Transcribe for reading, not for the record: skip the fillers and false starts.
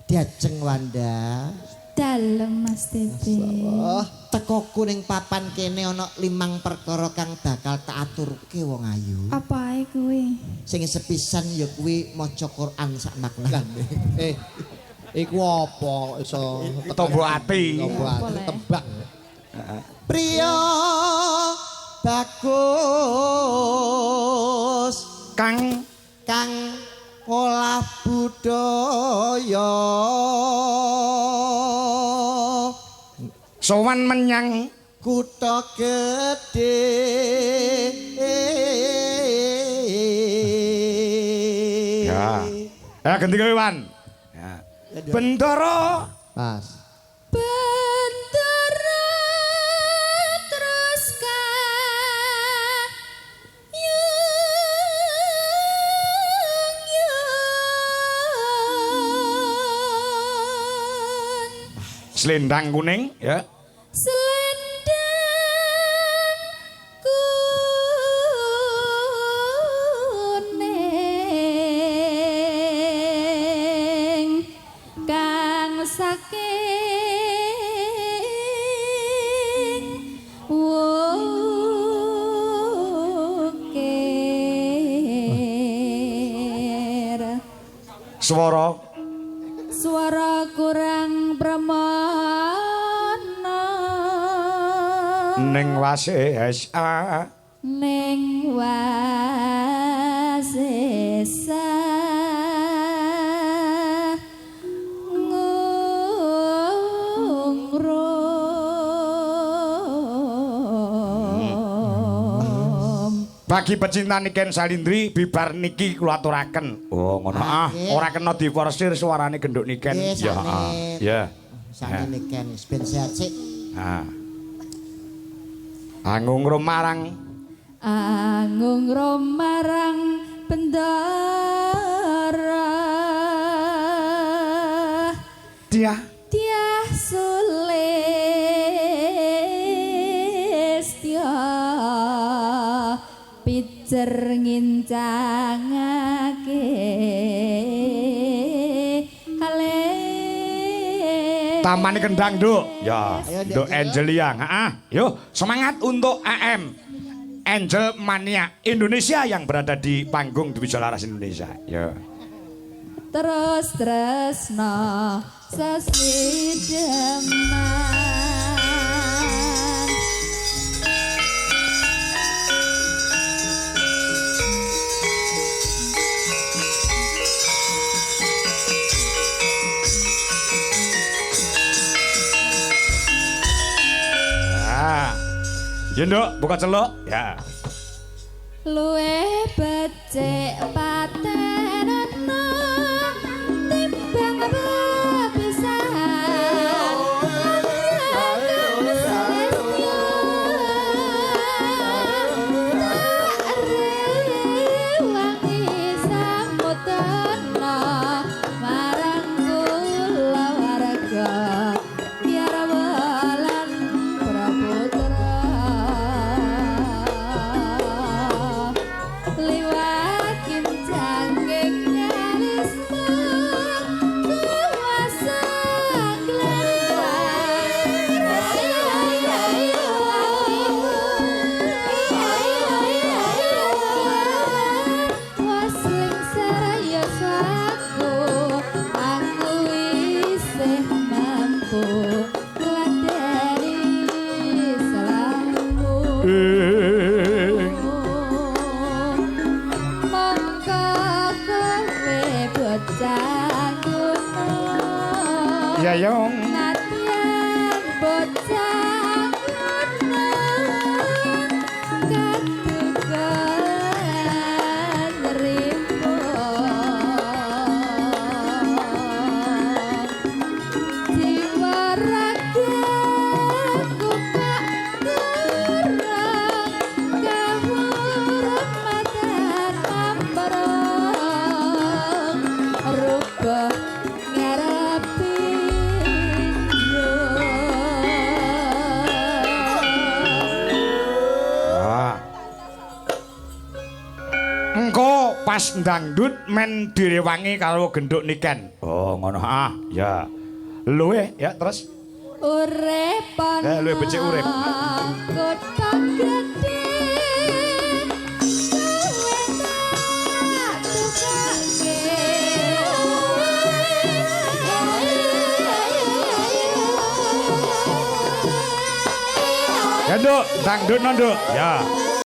Diajeng Wanda. Dalem Mas Tebe. Masyaallah. Tekoku ning papan kene ana 5 perkara kang bakal tak aturke wong ayu. Apa ae kuwi? Sing sepisan ya kuwi maca Quran sak maknane. Iku apa iso tombo ati. Tombo ati tembak. Priya bagus kang kang olah budaya sowan menyang kutha gedhe. Ya. Ganti kowe Wan. Ya. Bendara Mas. Bendara terus kayung selendang kuning ya. Selendang kuning kang saking wukir. Swara Suara kurang pramana ning wasesa ning wasesa ngungrum. Bagi pecinta Niken Salindri bibar niki kula aturaken. Oh ngono ah, ora kena diporsir suarane genduk Niken. Ya. Ya. Sane Niken ben sehat sik. Ha. Angungrum marang angungrum marang bendara Tiah Tiah Sulistya pijer ngincangake hale. Tamane kendang, Nduk. Ya, Nduk Angelia. Heeh. Yo, semangat untuk AM Angel Mania Indonesia yang berada di panggung Dwi Jalaras Indonesia. Yo. Terus tresno seslideman. Ya Nduk, buka celuk. Ya. Luwe becik patenana timbang bepisahan. Tak rewangi samudana marang kulawarga Kiarawalan Praputra. Liwat kincanging alisma kuwasa wasling saraya saku aku isih mampu ngladeni salahmu. Mongko kowe bocah ngono. Ya yong. Nadyan bocah ngono kaduka nrimo. Jiwa ragaku kak kurang kahormatan mamprong rubah ngarepi Engko pas dangdut men direwangi karo genduk Niken. Oh, ngono ah, ya. Luwe ya terus. Urip ana Eh, luwih becik urip. Kota gedhe kowe tak tukake. Ya, Nduk, dangdut no, Nduk. Ya.